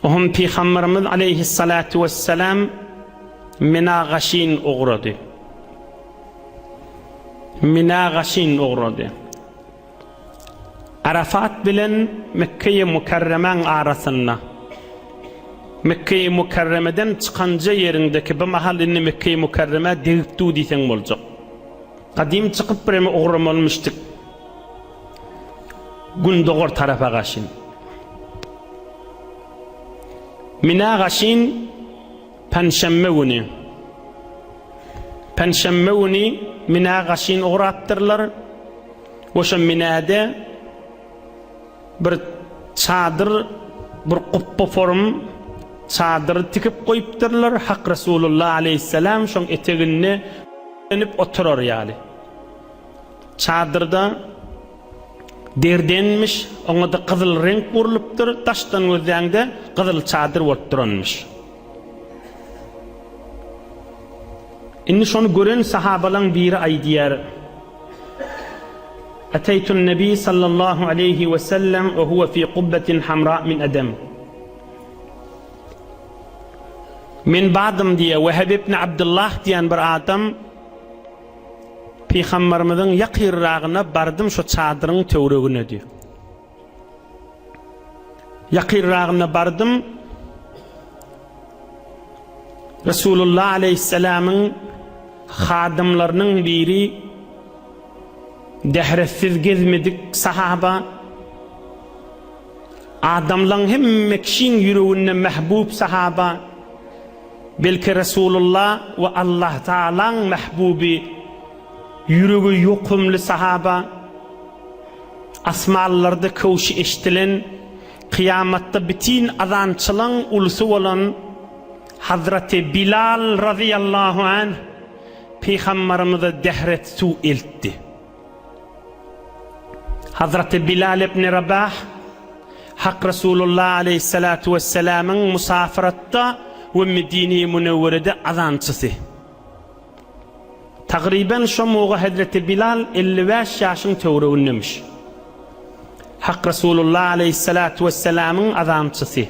Ohm Pygamberimiz aleýhissalatu wessalam Mina gaşyn ugrady. Mina gaşyn ugrady. Arafat bilen Mekgeýi Mükerremäň arasynda. Mekgeýi Mükerremeden çykanja ýeriňdeki bu mahal indi Mekgeýi Mükerremä degip dur diýseň boljak. Gadym çykyp bireme ugramalymyşdyk. Gündogar tarapa gaşyn. Mina gaşyn penşenbe güni. Penşenbe güni Mina gaşyn ugrapdyrlar. We şo Minäde bir çadyr, bir gupba form çadyr tikip goýupdyrlar. Hak Resulullah aleýhissalam şoň eteginde inip oturar ýaly. Çadyrda derdenmiş, oňa-da gyzyl reňk urlupdyr, daşdan gözläňde gyzyl çadyr bolup duranmyş. Indi şony gören sahabalaň biri aýdýar, Eteýtun Nebi sallallahu aleýhi we sellem we huwe fi kubbetin hamra min edem. Men bardym diýýär, Weheb ibn Abdullah diýen bir adam Pygamberimiziň ýakyrragyna bardym şo çadyryň töwregine diýýär. Ýakynragyna bardym. Resulullah aleýhissalamyň hadymlarynyň biri dähretsiz gezmedik sahaba, adamlaň hemme kişiň ýüreginde mähbub sahaba, belki Resulullah we Allah Tagalaň mähbuby, ýüregi ýokumly sahaba, Asmanlarda köwşi eşdilen, kyýamatda bütin azançylaň ulusy bolan Hazraty Bilal razyýallahu anh Pygambarymyza dähret suw eltdi. Hazraty Bilal ibn Rabah Hak Resulullah aleýhissalatu wessalamyň musafiratda we Medine-i Münewwerede azançysy. Tagryban şo muga hezreti Bilal 55 ýaşyň töweregindemiş. Hak Resulullah aleýhissalatu wessalamyň azançysy.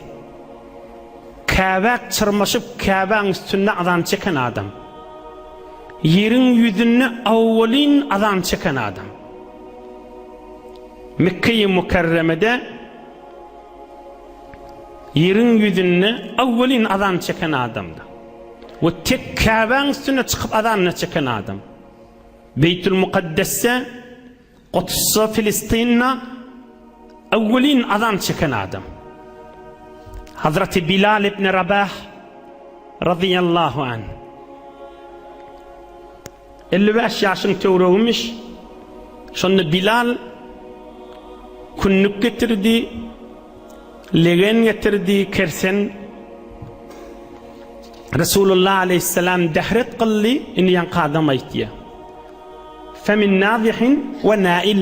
Käbäk çyrmaşyp Käbäň üstünde azan çeken adam. Ýeriň ýüzünde awwalyn azan çeken adam. Mekge-i Mükerremede ýeriň ýüzünde awwalyn azan çeken adamdy. We tek Käbäň üstüne çykyp azanyny çeken adam. Beýtül Mukaddesde, Kudsda, Filistinde öwwelin azan çeken adam. Hazreti Bilal ibn Rabah razyýallahu anh. 55 ýaşyň töweregimiş. Şonda Bilal kündük getirdi. Legen getirdi, kersen. Resulullah aleýhissalam dähret kyldy, indi ýaňky adam aýtýar. Femin nazihin we nail.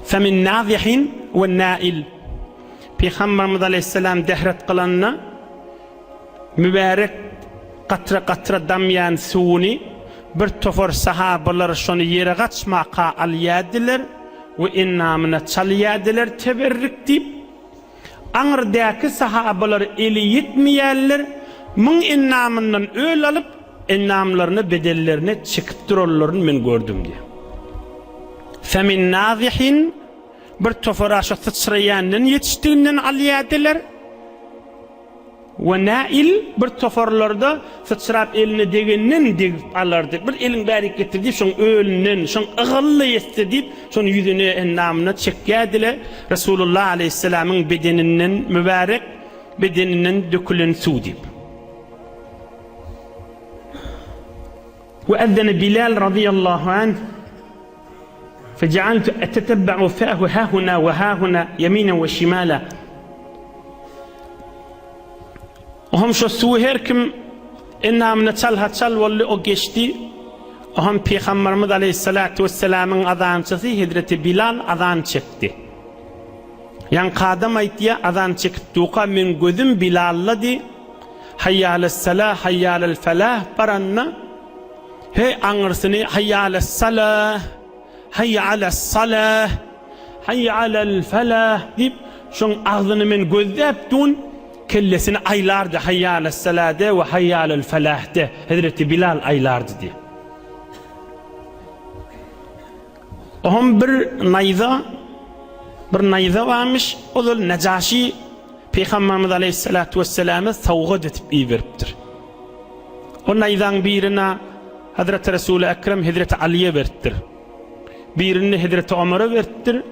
Femin nazihin we nail. Pygamberimiz aleýhissalam dähret kylanda mübärek gatra-gatra damýan suwuny bir topar sahabalar şony ýere gaçmaka alýardylar we endamyna çalýardylar teberrik diýip. Aňyrdäki sahabalar eli ýetmeýänler muň endamyndan öl alyp, endamlaryna, bedenlerine çekip duranlaryny men gördüm diýýär. Femin nazihin bir topara şo syçraýandan ýetişdiginden alýardylar. We nail bir toparlarda syçrap eline degenden degip alardy. Bir eliň bärik getir diýip, şoň ölünden, şoň ygally ýetse diýip, şony ýüzüne, endamyna çekýärdiler. Resulullah aleýhissalamyň bedeninden, mübärek bedeninden dökülen suw diýip. We ezzene Bilal razyýallahu anh, Fejealtu etetebba'u fâhu hâhuna we hâhuna ýeminen we şimala. Oham şo suwy her kim endamyna çalha çal boldy, o geçdi. Oham Pygamberimiz aleýhissalatu wessalamyň azançysy hezreti Bilal azan çekdi. Ýaňky adam aýtýar, azan çekip durka meň gözüm Bilaldady. Haýýalessalah, haýýalel-felah baranda, Heý aňyrsyny Haýýa alas-salah, Haýýa alas-salah, Haýýa alal-falah diýip, Şoň agzyny men gözläp dun, kellesini aýlardy Haýýalessalade we Haýýalelfelahde Hezreti Bilal aýlardy diýýär. Oňam bir naýza, bir naýza barmyş, ozal Nejaşy Pygamberimiz aleýhissalatu wesselame sowgat edip iberipdir. O naýzaň birini Hazreti Resuly Ekrem Hezreti Alyýa beripdir. Birini Hezreti Omara beripdir.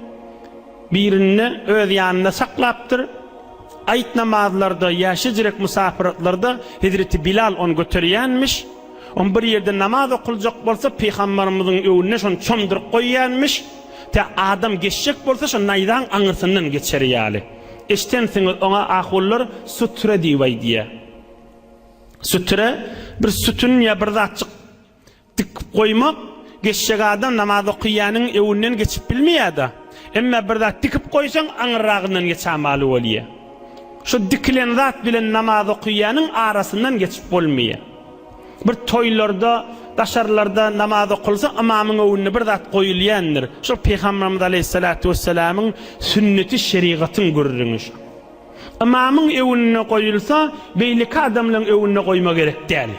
Birini öz ýanynda saklapdyr. Aýt namazlarda ýa şejirek musapyratlarda Hezreti Bilal ony göterýänmiş. On bir ýerde namaz okuljak bolsa Pygambarymyzyň öňünde şony çomduryp goýýanmyş. Tä adam geçjek bolsa şo naýzaň aňyrsyndan geçer ýaly. Eşdensiňiz oňa ahunlar sutre diýip aýdýar. Sutre bir sütün ýa bir zatjyk Dikip goýmak, geçjek adam namaz okyýanyň öwünden geçip bilmeýär-de. Emma bir zat dikip goýsaň, aňyrragyndan geçämaly bolýar. Şo dikilen zat bilen namaz okyýanyň arasyndan geçip bolmaýar. Bir toýlarda, daşarlarda namaz okulsa, ymamyň öwünde bir zat goýulýandyr. Şol Pygamberimiz aleýhissalatu wessalamyň sünneti şerigatyň gürrüňi şo. Ymamyň öwünde goýulsa, beýleki adamlaryň öwünde goýma gerek däl.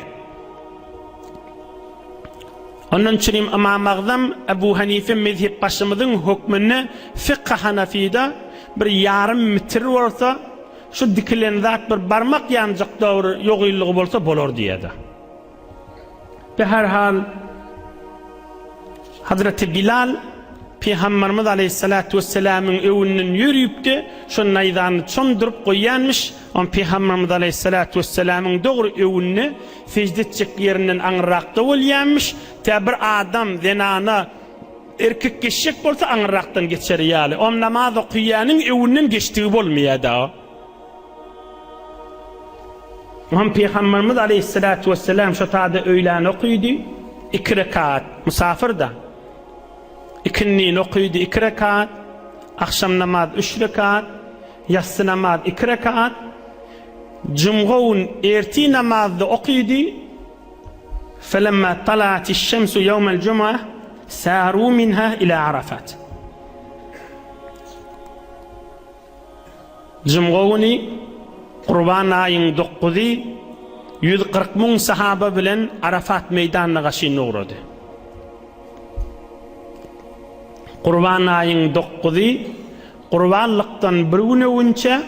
Ondan üçin Ymam Agzam Ebu Hanife mezhepbaşymyzyň hökmünde fykhy hanafyda bir ýarym mitir bolsa, şu dikilen zat bir barmak ýanjak dogry ýogynlygy bolsa bolar diýýärdi. Beherhal, Hazreti Bilal Pygamberimiz aleýhissalatu wesselamyň öwünden ýörüpdi, şo naýzany çomduryp goýýanmyş, on Pygamberimiz aleýhissalatu wesselamyň dogry öwünde sežde etjek ýerinden aňyrrakda bolýanmyş, tä bir adam, zenana, erkek geçjek bolsa aňyrrakdan geçer ýaly, on namaz okyýanyň öwünden geçdigi bolmaýar-da. Oňam Pygamberimiz aleýhissalatu wesselam şo tada öýlän okydy, iki rekat, musafir-da. Ikindini okydy, iki rekat, agşam namaz üç rekat, ýassy namaz iki rekat, jumga gün ertir namazda okydy, Felemma tala'atiş-şemsu ýewmel jum'a saru minha ila Arafat. Jumga güni, Gurban aýyň dokuzy, 140 müň sahaba bilen Arafat meýdanyna gaşyn ugrady. Gurban aýyň dokuzy, Gurbanlykdan bir gün öwünçä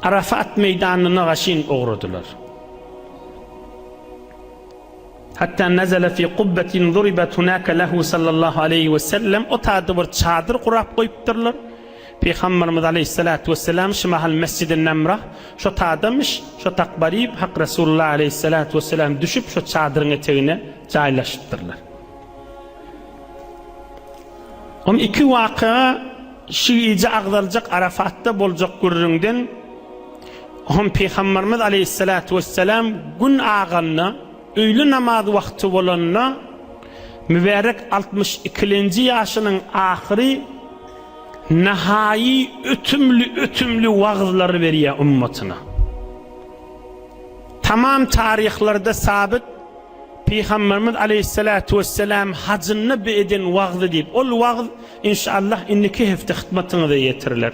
Arafat meýdanyna gaşyn ugradylar. Hatta nazala fi kubbetin duribat hunaka lehu sallallahu aleýhi we sellem o taýda bir çadyr gurap goýupdyrlar. Pygamberimiz aleýhissalatu wesselam şu mahal Mesjidi Nemra şo taýdamyş, şo tak baryp Hak Resulullah aleýhissalatu wesselam düşüp şo çadyryň etegine jaýlaşypdyrlar. On iki waka şu gije agzaljak Arafatda boljak gürrüňden Oňam Pygamberimiz aleýhissalatu wesselam gün aganda, öýle namaz wagty bolanda, mübärek altmyş ikilenji ýaşynyň ahyry nahaýy ötümli-ötümli wagyzlary berýär ummatyna. Tamam taryhlarda sabyt, Pygamberimiz aleýhissalatu wesselam hajynda bi eden wagzy diýip, ol wagyz inşallah indiki hepde hytmatyňyza ýetiriler.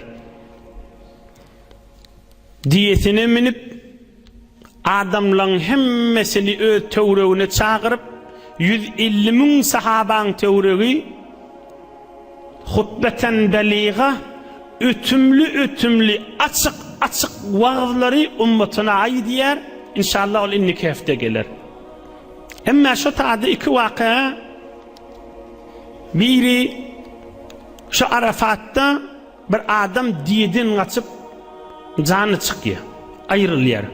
Düýesine münüp, adamlaryň hemmesini öz töweregine çagyryp, 150 müň sahabaň töweregi hutbeten beliga, ötümli-ötümli, açyk-açyk wagyzlary ummatyna aýdýar, inşallah ol indiki hepde geler. Emma şu taýda iki waka, biri şu Arafatda Bir adam diýeden gaçyp, jany çykýar, aýrylýar.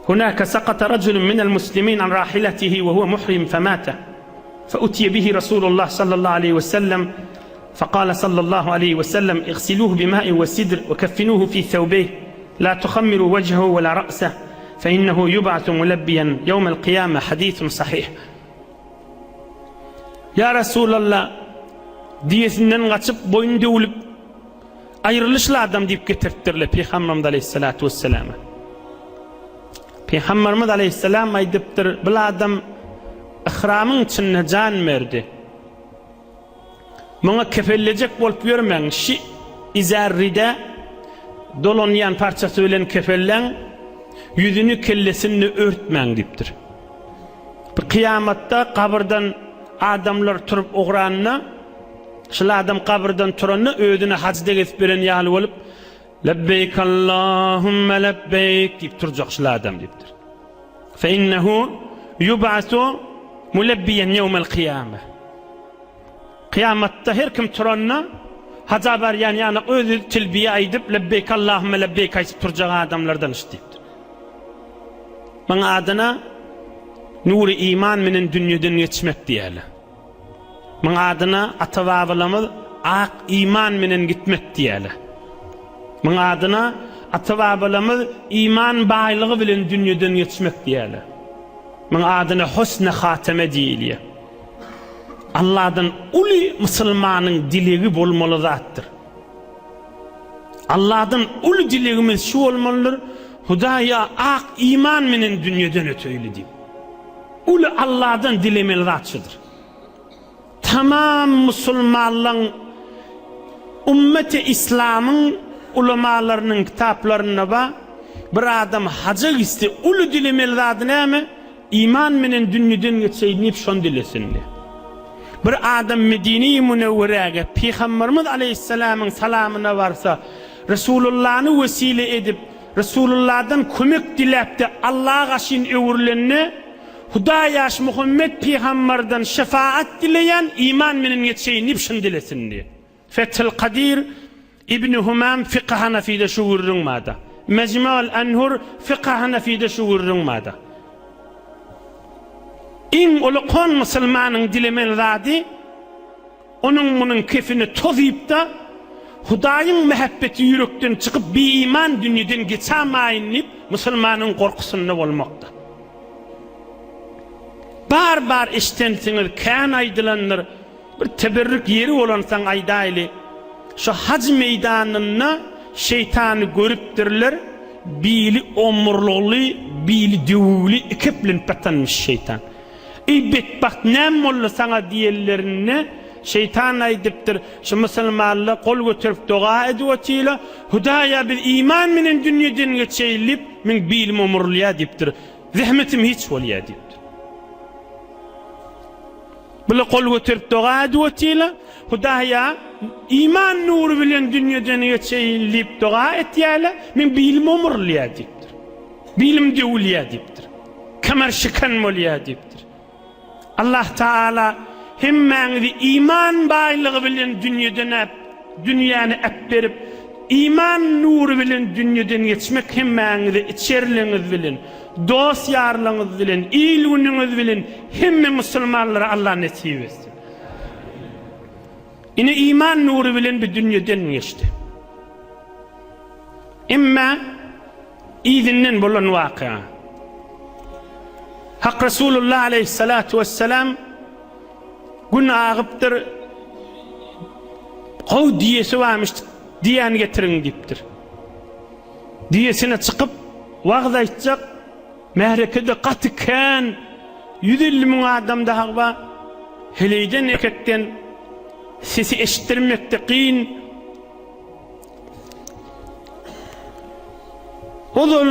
Hunaka sakata rajulun minel muslimin an rahilatihi we huwe muhrim femate. Fe utiye bihi Rasulullah sallallahu aleýhi we sellem fekale sallallahu aleýhi we sellem igsiluhu bima'in we sidr we keffinuhu fi thawbeýh la tuhammiru wejhehu we la ra'seh fe innehu yub'asu mulebbiyen ýewmel kyýame hadisun sahih. Ýa Resulallah, düýesinden gaçyp, boýny döwlüp, aýrylyşly adam diýip getiripdirler Pygamberimiz aleýhissalatu wesselama. Pygamberimiz aleýhissalam aýdypdyr, Bul adam ihramyň içinde jan berdi. Muňa kefellejek bolup ýörmäň, şi. Izar rida dolanýan parçasy bilen kefenläň, ýüzüni kellesini örtmäň diýipdir. Bir kyýamatda gabyrdan adamlar turup ugranda, şul adam gabyrdan turanda özüne hajda gezip beren ýaly bolup, Lebbeýk Allahümme lebbeýk diýip turjak şul adam diýipdir. Fe innehu yub'asu mulebbiyen ýewmel kyýame. Kyýamatda her kim turanda haja barýan ýaly özi telbiýe aýdyp lebbeýk Allahümme lebbeýk aýdyp turjak adamlardan iş diýipdir. Muň adyna nury iman menen dünýeden geçmek diýerler. Muň adyna ata-babalarymyz ak iman menen gitmek diýerler. Muň adyna ata-babalarymyz iman baýlygy bilen dünýeden geçmek diýerler. Muň adyna husny hateme diýilýär. Allahdan uly musulmanyň dilegi bolmaly zatdyr. Allahdan uly dilegimiz şu bolmalydyr, Hudaýa ak iman menen dünýeden öteýli diýip. Uly Allahdan dilemeli zat şudur. Tamam musulmanlaň ummeti islamyň ulamalarynyň kitaplarynda bar, bir adam haja gitse uly dilemeli zady näme? Iman menen dünýeden geçeýin diýip şony dilesin diýip. Bir adam Medine-i Münewweräge Pygamberimiz aleýhissalamyň salamyna barsa, Resulullany wesile edip, Resululladan kömek diläp-de Allaha gaşyn öwrülende, Hudaýaş Muhammet pygamberden şefaat dileýän, iman menen geçeýin diýip şuny dilesin diýip. Fethül Kadir, Ibni Humam Fykh Hanafide şu gürrüň barda. Mejmu'l Enhur Fykh Hanafide şu gürrüň barda. Iň uly kon musulmanyň dilemeli zady onuň munuň kefini tozypda Hudaýyň mähebbeti ýürekden çykyp biiman dünýeden geçamaýyn diýip musulmanyň gorkusynda bolmakda. Bar bar eşdensiňiz kän aýdylandyr. Bir teberrük ýeri bolansaň aýdaýly, şo haj meýdanynda şeýtany görüpdirler, bili omurlygly, bili döwügli ikeplenip ýatanmyş şeýtan. Eý betbagt näme boldy saňa diýenlerinde şeýtan aýdypdyr, şu musulmanlar gol göterip doga edip otyla, Hudaýa biz iman menen dünýeden geçeýli diýip, meň bilim omurylýar diýipdir, zähmetim hiç bolýar diýipdir. Bula gol göterip doga edip otyla, Hudaýa, iman nury bilen dünýeden geçeýin diýip doga etýärler, meň bilim omurylýar diýipdir. Bilim döwülýär diýipdir. Kemer şiken bolýar diýipdir. Allah Taala hemmäňizi iman baýlygy bilen dünýeden äp, dünýäni äpberip, iman nury bilen dünýeden geçmek hemmäňize içerliňiz bilen, Dost-ýarlaryňyz bilen, il-günüňiz bilen hemme musulmanlara Allah nesip etsin. Ine iman nury bilen bu dünýeden geçdi. Emma yzyndan bolan waka. Hak Resulullah aleyhissalatu vesselam gün agypdyr. Gowy diýesi barmyş, diýäni getiriň diýipdir. Düýesine çykyp, wagyz aýtjak, märekede gaty kän, 150 müň adam dagy bar. Heleýden erkekden sesi eşitdirmekde kyn. Ozal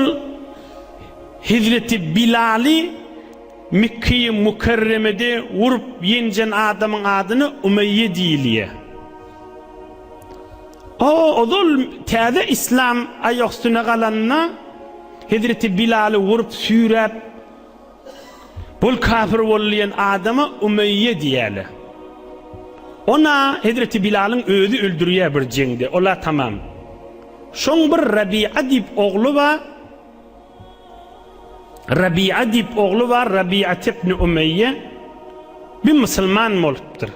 Hezreti Bilaly Mekgeýi Mükerremede urup ýenjen adamyň adyna Umeýýe diýilýär. O ozal täze yslam aýak üstüne galanda Hezreti Bilaly urup süýräp bol kafir bol diýen adama Umeýýe diýýärler. Ona Hezreti Bilalyň özi öldürýär bir jeňde, ola tamam. Şoň bir Rabi'a diýip ogly bar. Rabi'a diýip ogly bar, Rabi'a ibn Umeýýe bir musulman bolupdyr.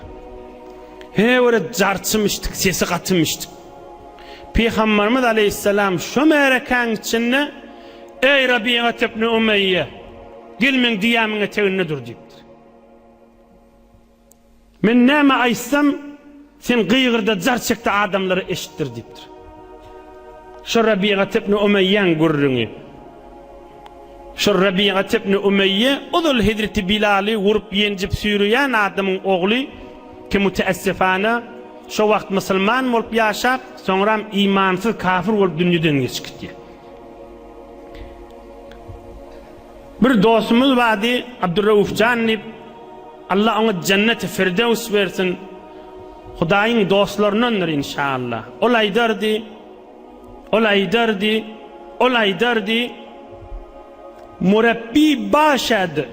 He bir jarçymyşdyk, sesi gatymyşdyk. Pygamberimiz aleýhissalam şo märekäň içinde Eý Rabi'a ibn Umeýýe, gel meň düýämiň eteginde dur diýipdir. Men näme aýtsam, sen gygyrda jar çekde adamlara eşitdir diýipdir. Şo Rabigat ibn Umeýýäň gürrüňi. Şo Rabigat ibn Umeýýe ozal Hezreti Bilaly urup ýenjip süýreýän adamyň ogly ki müteessifana. şo wagt musulman bolup ýaşap, soňram imansyz kafir bolup dünýeden geçip gitýär. Bir dostumyz bardy, Abdurrauf jan diýip, Allah oňa jenneti firdews bersin, Hudaýyň dostlaryndandyr inşallah. Ol aýdardy, ol aýdardy, ol aýdardy, Murabbi başad,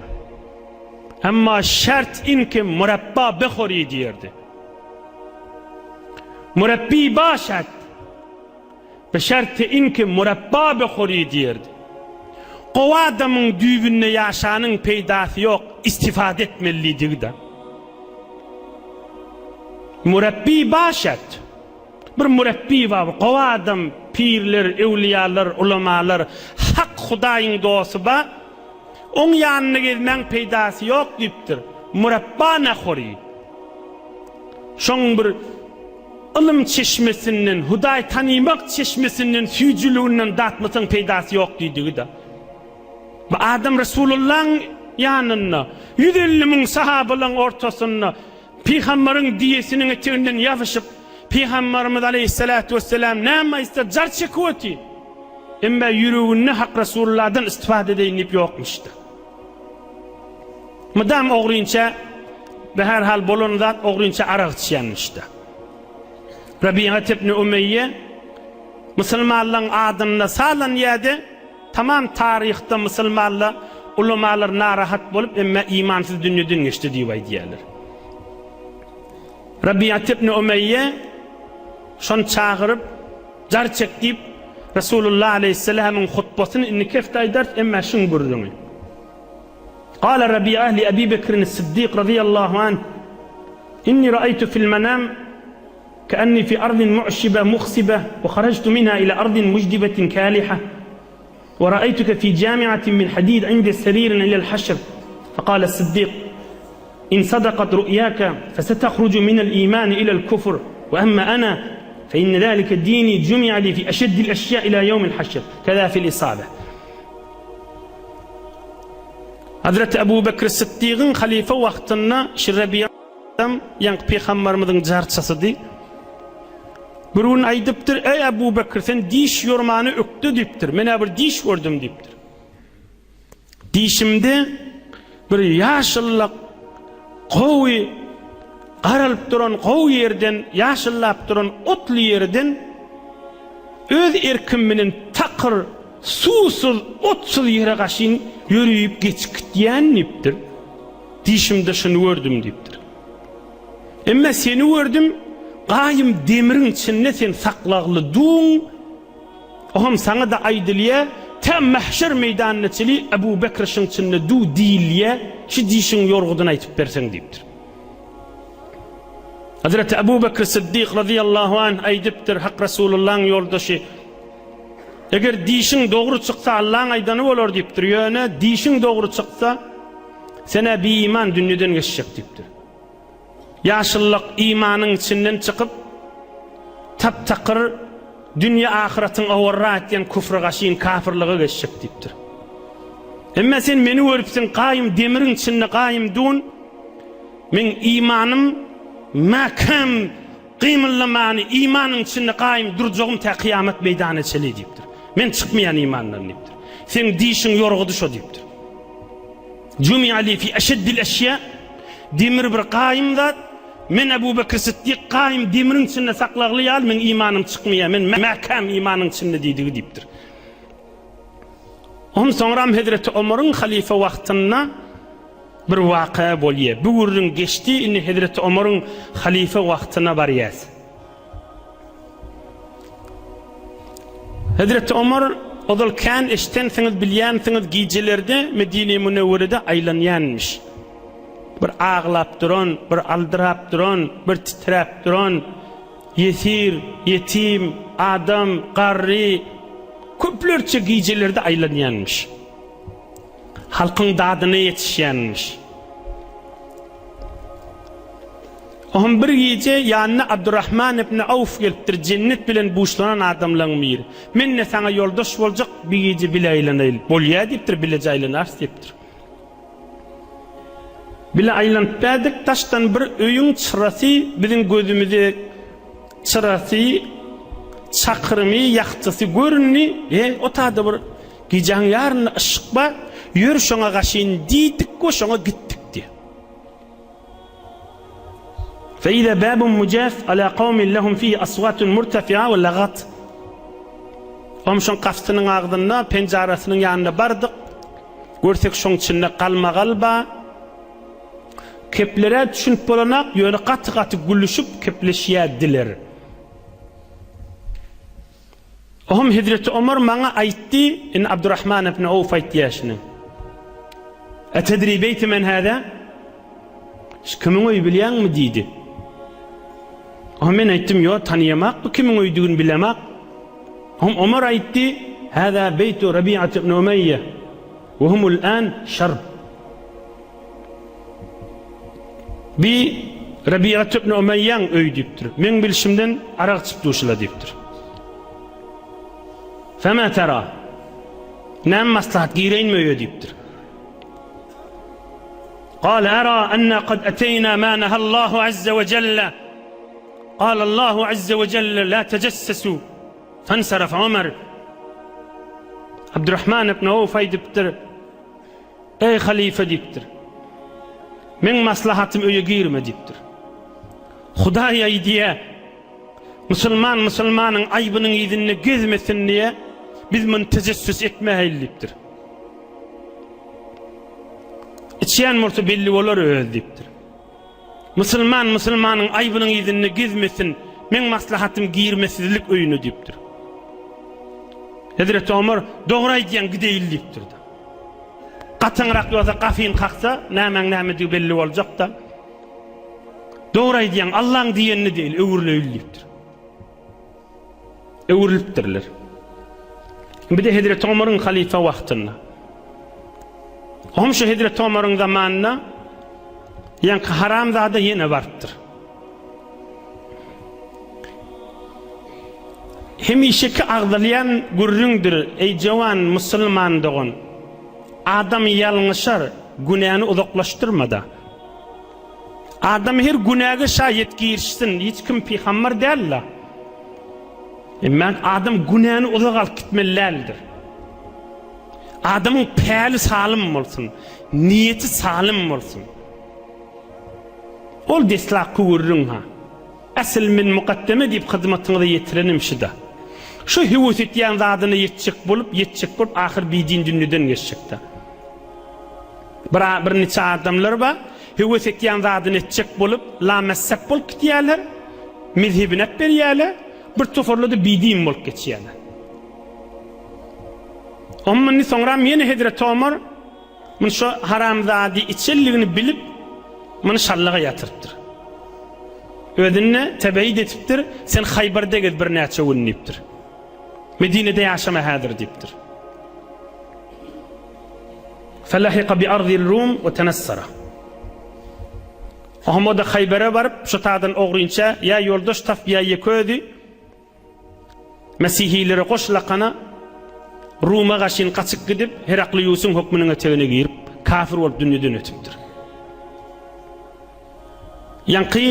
emma şert in ki murabba behori diýerdi. Murabbi başad. Be şerti in ki murabba behori diýerdi. Gowy adamyň düýbünde ýaşanyň peýdasy ýok, istifade etmeli diýdigi-de. Murabbi başat. Bir murabbi bar, bir gowy adam, pirler, öwlüýalar, ulamalar, hak Hudaýyň dosty bar. Oň ýanynda gezmäň peýdasy ýok diýipdir. Murabba nahori. Şoň bir Ylym çeşmesinden, Hudaý tanymak çeşmesinden süýjüliginden datmasaň peýdasy ýok diýdigi-de. Bu adam Resulullaň ýanynda, 150 müň sahabalaň ortasynda Pygambaryň diýesiniň eteginden ýabyşyp, Pygambarymyz aleýhissalatu wesselam näme aýtsa jar çekip otyr. Emma ýüreginde Hak Resulullahdan istifade edeýin diýip ýokmuşdy. Mydam ogrynça, be her hal bolan zat ogrynça arak içýänmişdi. Rabigat ibn Umeýýe musulmanlaryň adynda salan ýerde tamam taryhda musulmanlar ulamalar narahat bolup emme imansyz dünýeden geçdi diýip aýdýarlar. Rabigat ibn Umeýýe şony çagyryp jar çek diýip Resulullah aleýhissalamyň hutbasyny indiki hepde aýdarys emme şuň gürrüňi. Gala Rabi'a li Ebi Bekrin Siddik razyýallahu anh, Inni ra'aýtu fil menam ke'enni fi ardin mu'şibe muhsibe we harajtu minha ila ardin mujdibetin kaliha we ra'aýtuke fi jami'atin min hadid inde seririn ilel haşr. Fekale Siddik, In sadakat ru'yaka fesetahrucu minel imani ilel kufr we emme ana fe inne zalike dini jumi'a li fi eşeddil eşya ila yevmil haşr. Keza fil isabe. Hazreti Ebu Bekr Sytdygyň halyfa wagtynda şu Rebiýa adam ýaňky pygambarymyzyň jarçasydy. Bir gün aýdypdyr, Eý Ebu Bekr, sen diş ýormana ökde diýipdir. Men-ä bir diş gördüm diýipdir. Dişimde bir ýaşyllak gowy garalyp duran gowy ýerden, ýaşyllap duran otly ýerden öz erkim bilen takyr Suwsuz, otsuz ýere gaşyn ýörüýip geçip gitýän diýipdir. Dişimde şuny gördüm diýipdir. Emme seni gördüm, gaýym demiriň içinde sen saklagly duň, oňam saňa-da aýdylýa, tä mähşer meýdanyna çeli Ebu Bekr şyň içinde duw diýilýä, şu dişiň ýorgudyny aýtyp berseň diýipdir. Hazreti Ebu Bekr Siddik razyýallahu anh aýdypdyr, Hak Resulullahyň ýoldaşy, Eger dişiň dogry çyksa Allaň aýdany bolar diýipdir, ýöne dişiň dogry çyksa sen-ä biiman dünýeden geçjek diýipdir. Ýaşyllyk imanyň içinden çykyp tap-takyr dünýe ahyratyň owarra etýän küfre gaşyn kafyrlyga geçjek diýipdir. Emma sen meni görüpsiň gaýym demiriň içinde gaýym dun, meň imanym mäkäm Gymyldamany, imanyň içinde gaýym durjagym tä kyýamat meýdanyna çenli diýipdir. Men çykmaýan imandan diýipdir. Seň dişiň ýorgudy şo diýipdir. Jumi'a li fi eşeddil eşýa, demir bir gaýym zat, men Ebu Bekr Sytdyk gaýym demiriň içinde saklagly ýaly meň imanym çykmaýar, men mäkäm imanyň içinde diýdigi diýipdir. Ondan soňram Hezreti Omaryň halyfa wagtynda Bir waka bolýa. Bu gürrüň geçdi, indi Hezreti Omaryň halyfa wagtyna barýas. Hezreti Omar ozal kän eşdensiňiz, bilýänsiňiz, gijelerde Medine-i Münewwerede aýlanýanmyş. Bir aglap duran, bir aldyrap duran, bir titräp duran, ýesir, ýetim, adam, garry köplerçe gijelerde aýlanýanmyş. Halkyň dadyna ýetişýänmiş. Ohm bir gije ýanyna Abdurrahman ibn Awf gelipdir, jennet bilen buşlanan adamlaryň biri. Men-de saňa ýoldaş boljak, bir gije bile aýlanaýly. Bolýa diýipdir, bileje aýlanarys diýipdir. Bile aýlanyp bärdik, daşdan bir öýüň çyrasy biziň gözümize. çyrasy, çakyrymy, ýagtysy göründi. E, o tada bir gijäň ýarynda yşyk bar, ýör şoňa gaşyn diýdik we şoňa gitdik diýýär. Fe-iza babun mujaf ala kawmin lehum fihi aswatun murtafi'a we lagat. Ohm şoň gapysynyň agzynda, penjarasynyň ýanyna bardyk. Görsek şoň içinde galmagal bar. Keplere düşünip bolanak, ýöne gaty-gaty gülüşip kepleşýärdiler. Ohm Hezreti Omar maňa aýtdy, indi Abdurrahman ibn Awf aýtýar şuny. Etedri beýti men hâzâ? Şu kimiň öýi bilýäňmi diýdi. Ohm men aýtdym, ýo tanyýamak bu kimiň öýdügini bilemak. Ohm Omar aýtdy, hâzâ beýtu Rabi'at ibn Umeýýe we humul an şarb. Bi Rabi'at ibn Umeýýäň öýi diýipdir. Meň bilşimden arak içip duşula diýipdir. Fema tera? Näme maslahat gireýinmi öýe diýipdir. Gale ara enna kad eteýna ma nahallahu azze we jelle. Gale Allahu azze we jelle la tejassesu. Fensarafa Ömer. Abdurrahman ibn Awf aýdypdyr. Eý, halyfa diýipdir. Meň maslahatym öýe girme diýipdir. Hudaý aýdýar, musulman musulmanyň aýbynyň yzynda gezmesin diýe, biz muny tejessüs etmäýeli diýipdir. Içýän bolsa belli bolar özi diýipdir. Musulman musulmanyň aýbynyň yzynda gezmesin, meň maslahatym girmesizlik öýüne diýipdir. Hezreti Omar, dogry aýdýaň gideýli diýipdir-de. Gatyňrak ýogsa gafyny kaksa, nämäň nämedigi belli boljak-da. Dogry aýdýaň, Allaň diýenini diýeli, öwrüleýli diýipdir. Öwrülipdirler. Bir-de Hezreti Omaryň halyfa wagtynda. Ohm şu Hezreti Omaryň zamanynda ýaňky haramzada ýene barypdyr. Hemişeki agzalýan gürrüňdir, eý jowan musulman dogan. Adam ýalňyşar, günäni uzaklaşdyrma-da. Adam her günäge şaýat girişsin, hiç kim pygamber däl-la. Emma adam günäni uzak alyp gitmeli däldir. Adamyň päli salym bolsun, niýeti salym bolsun. Ol deslapky gürrüň-ha. Asyl men mukaddeme diýip hyzmatyňyza ýetirenim şuda. Şu höwes etýän zadyna ýetjek bolup, ýetjek bolup ahyr bidin dünýeden geçjekdä. Bir bir niçe adamlar bar, höwes etýän zadyny etjek bolup, lamessep bolup gidýärler, mezhebini äp berýärler, bir toparlar-da bidin bolup geçýärler. Oňa indi soňram ýene Hezreti Omar Muny şo haramzady içenligini bilip, muny şallaga ýatyrypdyr. Özüni tebeýit etipdir, Sen Haýbarda gez birnäçe gün diýipdir. Medinede ýaşama häzir diýipdir. Felahiqa bi arzil Rum we tenassara. Oňa o-da Haýbara baryp, şo taýdan ogrynça ýa ýoldaş tapyp ýa ýeke özi Mesihilere goş lakana Ruma gaşyn gaçyp gidip, Herakliusyň hökmüniň etegine girip, kafir bolup dünýeden ötüpdir. Ýaňky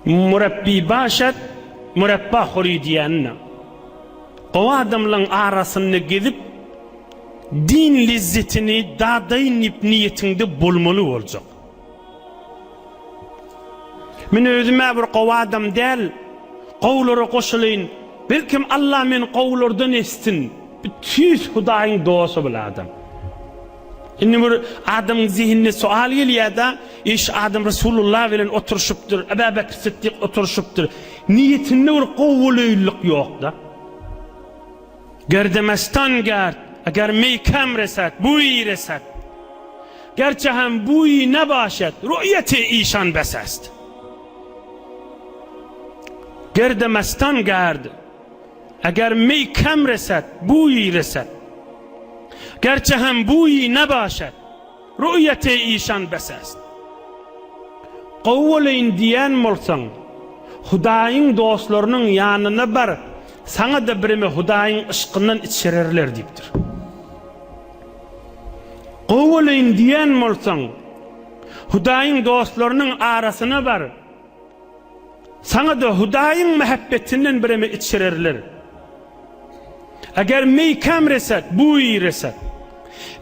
murabbi başat, murabba hory diýenine. Gowy adamlaň arasynda gezip, din lezzetini dadaýyn diýip niýetiňde bolmaly boljak. Men özüm-ä bir gowy adam däl, gowulara goşulaýyn, belkem Alla meni gowulardan etsin. Bu tüýs Hudaýyň dosty bul adam. Indi bir adamyň zehinine sual gelýär-de, eý şu adam Resulullah bilen oturyşypdyr, Aba Bekr Sytdyk oturyşypdyr. Niýetinde bir gowulylyk ýok-da. Gerdemestan gerd, eger meý kem resed, buý resed. Gerçe hem buý nebaşed, ru'ýeti işan bes est. Gerdemestan gerd, eger meý kem resed, buý resed. Gerçe hem buý nebaşed. Ru'ýeti işan bes est. Gowy bolaýyn diýýän bolsaň, Hudaýyň dostlarynyň ýanyna bar, saňa-da bireme Hudaýyň yşkyndan içirerler diýipdir. Gowy bolaýyn diýýän bolsaň, Hudaýyň dostlarynyň arasyna bar. Saňa-da Hudaýyň mähebbetinden bireme içirerler. Eger meý kem reset, buý reset.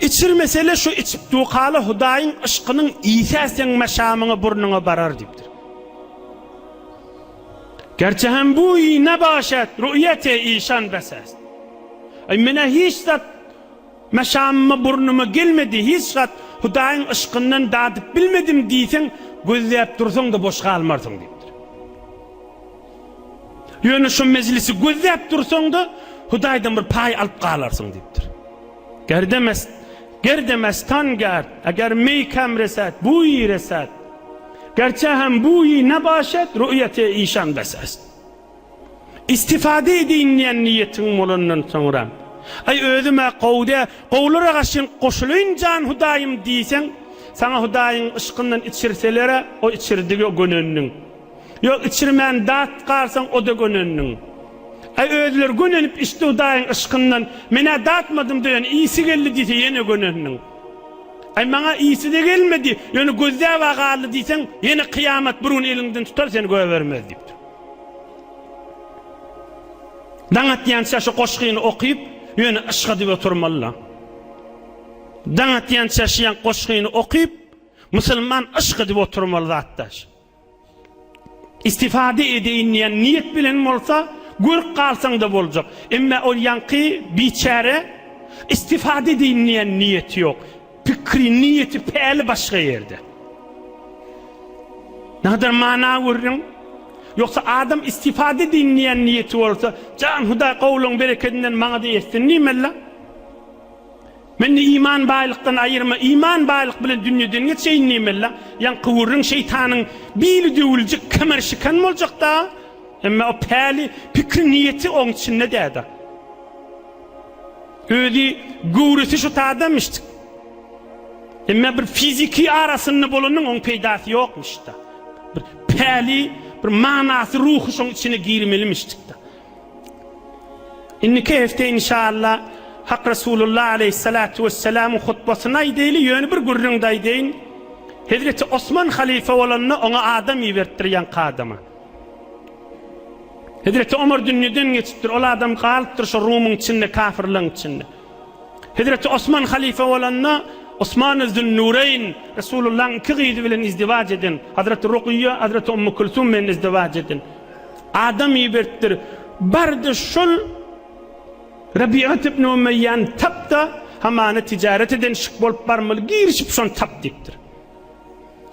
Içirmesele şu içip dukala Hudaýyň yşkynyň ysy seň meşamyňa burnuňa barar diýipdir. Gerçe hem buý nebaşet ruýete işan bes est. Aý menä hiç zat Meşamyma burnuma gelmedi, hiç zat Hudaýyň yşkyndan dadyp bilmedim diýseň, gözläp dursaň-da boş galmarsyň diýipdir. Ýöne şu mejlisi gözläp dursaň-da, Hudaýdan bir paý alyp galarsyň diýipdir. Gerdemest, gerdemestan gerd, eger meý kem reset, buýy reset. Gerçe hem buýy nebaşet, ruýete işan bes est. Istifade edeýin diýen niýetiň bolandan soňra, Aý, özüm-ä gowy dä, gowulara gaşyn goşulaýyn jan Hudaýym diýseň, saňa Hudaýyň yşkyndan içirseler-ä, o içirdigi gönendiň. Ýok, içirmän dat galsaň, o-da gönendiň. Aý, özleri gönenip içdi Hudaýyň yşkyndan, men-ä datmadym-da, ýöne ysy geldi diýse, ýene gönendiň. Aý, maňa ysy-da gelmedi, ýöne gözläb-ä galdy diýseň, ýene kyýamat bir gün eliňden tutar, seni goýbermez diýipdir. Daň atýança şu goşgyny okyp, ýöne yşk edip oturmaly-la. Daň atýança şu ýaňky goşgyny okyp, musulman yşk edip oturmaly zatdaş. Istifade edeýin diýen niýet bilen bolsa, görüp galsaň-da boljak. Emma ol ýaňky biçäre istifade edeýin diýen niýeti ýok. Pikri, niýeti, päli başga ýerde. Nähadar mana görüň? Ýogsa adam istifade edeýin diýen niýeti bolsa, jan Hudaý gowulygyň berekedinden maňa-da etsin diýmeli-la. Meni iman baýlykdan aýyrma, iman baýlyk bilen dünýeden geçeýin diýmeli-la. Ýaňky gürrüň şeýtanyň bili döwüljek, kemer şiken boljak-da. Emma o päli, pikri, niýeti oň içinde däl-de. Özi göwresi şu tadamyşdyk. Emma bir fiziki arasynda bolanyň oň peýdasy ýokmuşda. Bir päli, bir manasy, ruhy şoň içine girmelimişdikde. Indiki hepde inşallah Hak Resulullah aleyhissalatu vesselamyň hutbasyny aýdaýly, ýöne bir gürrüň-de aýdaýyn. Hezreti Osman halyfa bolanda oňa adam iberipdir ýaňky adama. Hezreti Omar dünýeden geçipdir, ol adam galypdyr şo Rumyň içinde, kafirleň içinde. Hezreti Osman halyfa bolanda, Osman Zünnureýn, Resulullahyň iki gyzy bilen izdiwaç eden, Hazreti Rukyýa, Hazreti Ummu Külsum bilen izdiwaç eden. Adam iberipdir. Bardy şol Rabiat ibn Umeýýany tap-da, hamana tijaret edenşik bolup barmaly, girişip şony tap diýipdir.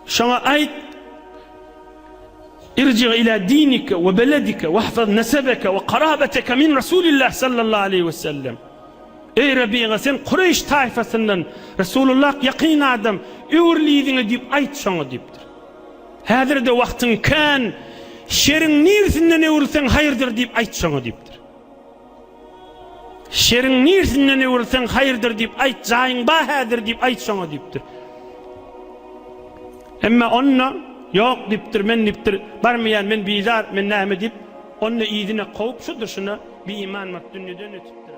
Şoňa aýt, Irji ila dinike we beledike wahfaz nesebeke we karabeteke min Rasulillah sallallahu aleýhi we sellem. Eý Rabiga sen Kureýş taýfasyndan Resulullah ýakyn adam, öwrül yzyňa diýip aýt şoňa diýipdir. Häzir-de wagtyň kän, şeriň niresinden öwrülseň haýyrdyr diýip aýt şoňa diýipdir. Şeriň niresinden öwrülseň haýyrdyr diýip aýt, jaýyň ba häzir diýip aýt şoňa diýipdir. Emma onda ýok diýipdir, men diýipdir, barmaýan, men bizar, men näme diýip, onda yzyna kowup şu durşuna biiman bolup dünýeden ötüpdir.